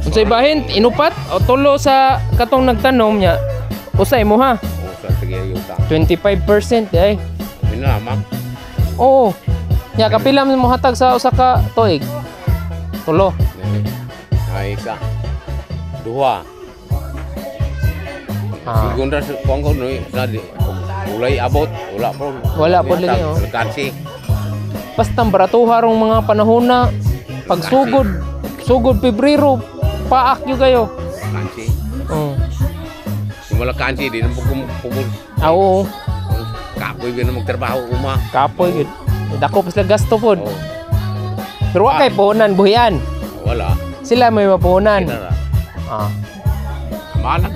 Unsay bahin inupat o tulo sa katong nagtanom niya. Usay mo ha. O sa sige yuta. 25% ay. Mina lamang. Oo. Nya kapila man mo hatag sa usa ka tuig? Tulo. Ay ka. Duha. Ah. Sigon ra sa kuang ko no sa di ulay abot, wala po. Wala po lagi, oh. Kansi. Basta baratuha rong mga panahon na pagsugod, sugod Pebrero, paak gyud kayo. Kansi. Oh. Kung wala kansi di na po kumupugol. Ah, oo. Kapoy gyud na magtrabaho uma. Kapoy gyud. Dako pa sila gasto pod. Oh, Pero wa kay puhunan buhian. Wala. Sila may mapuhunan. Kita ra. Ah. Balag.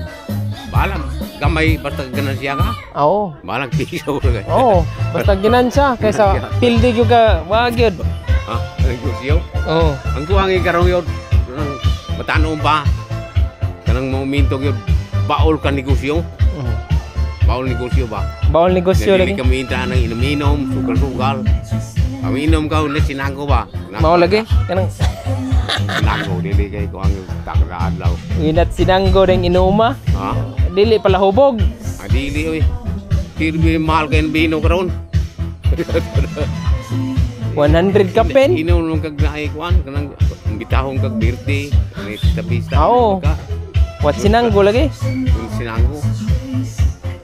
Balag. Gamay basta ganansya ka. Ah, oo. Balag piso. Oo, basta ginansya kaysa pildi gyud ka, wa gyud. Ha? Negosyo. Oo. Ang kuwang karon yun, kanang matanom ba? Kanang momento yun, baol ka negosyo. Baol negosyo ba? Bawal negosyo Dili lagi. ka miinta ng inom-inom, sugal-sugal. Ang inom ka, ulit sinangko ba? Mao lagi kanang Sinangko, dili kay kuwang takraad law. Winat sinanggo ding inuma. Ha? Dili pala hubog. Ah, dili oy. Kirby mahal kay bino karon. 100 kapin. Inom lang kag naay kuan kanang bitahong kag birthday, may pista-pista. Ah, oo. Ka. Wat sinanggo lagi. Yung sinangko.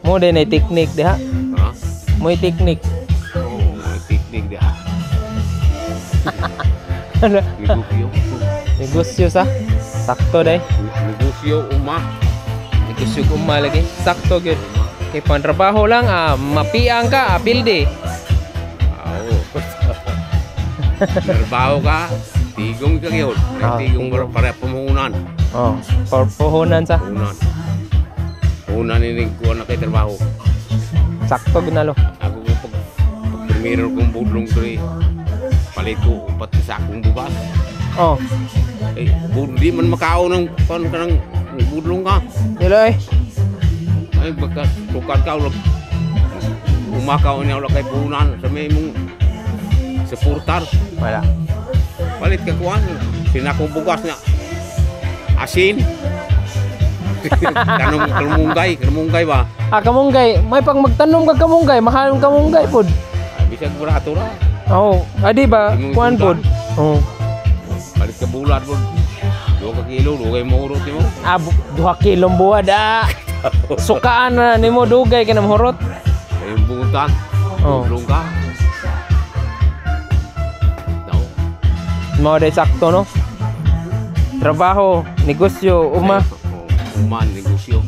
Mo din ay technique diha. Ha? Mo'y technique. Oo, may technique diha. Negosyo. Negosyo sa. Sakto day. Negosyo uma. Negosyo kuma lagi. Sakto gyud. Kay pantrabaho lang ah, mapiang ka, ah, pildi. Ah, oo. Trabaho ka, tigong ka gyud. Ah, Tigong tigong. para pamuhunan. Oh, por puhunan sa. Puhunan. Puhunan ini kuha na kay trabaho. Sakto ginalo. Ako ko pag primero kong budlong diri, palit ko upat ka sakong bugas. Oh, Eh, di man makao ng kuan kanang budlong ka. Dili ay. Ay baka tukad ka ulag umakaw niya wala kay puhunan sa may mong supportar. Wala. Palit ka kuan, sinakong bugas nga. Asin. Tanong kamunggay, kamunggay ba? Ah, kamunggay, may pang magtanom ka kamunggay, mahal ang kamunggay pod. Ay, bisag barato ra. Oh, adi ba? Imong Kuan pod. Oh. Palit ka bulat pod. 2 ka kilo, 2 kay mahurot nimo. Ah, 2 kilong buwad ah. Sukaan na nimo dugay ka na mahurot. Kay bungutan. Oh. Budlong ka. No. Mao day sakto no. Trabaho, negosyo, uma, Oh, uma negosyo.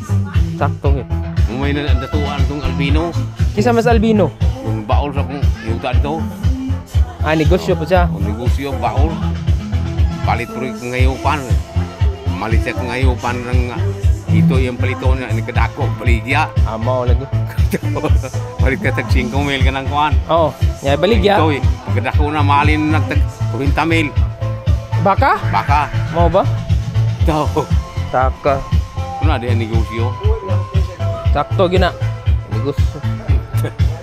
Sakto gyud. Umay na ang datuan tong albino. Kisa mas albino. Kung baol sa kong yuta dito. Ah, negosyo po siya. Kung negosyo, baol. Palit ko rin ngayupan. Malit sa ngayupan ng ito yung paliton nga ni kadako baligya. Ah, mao lagi. Palit ka tag 5 mil ka ng kuan. Oh, ya baligya. Ito eh. Pagkadako na malin nagtag 40 mil. Baka? Baka. Mao ba? Ito. Taka. Ano na di negosyo? Sakto gyud na. Negosyo.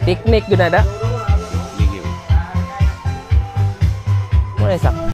Teknik gyud na da. Ligyo. Mo na sakto.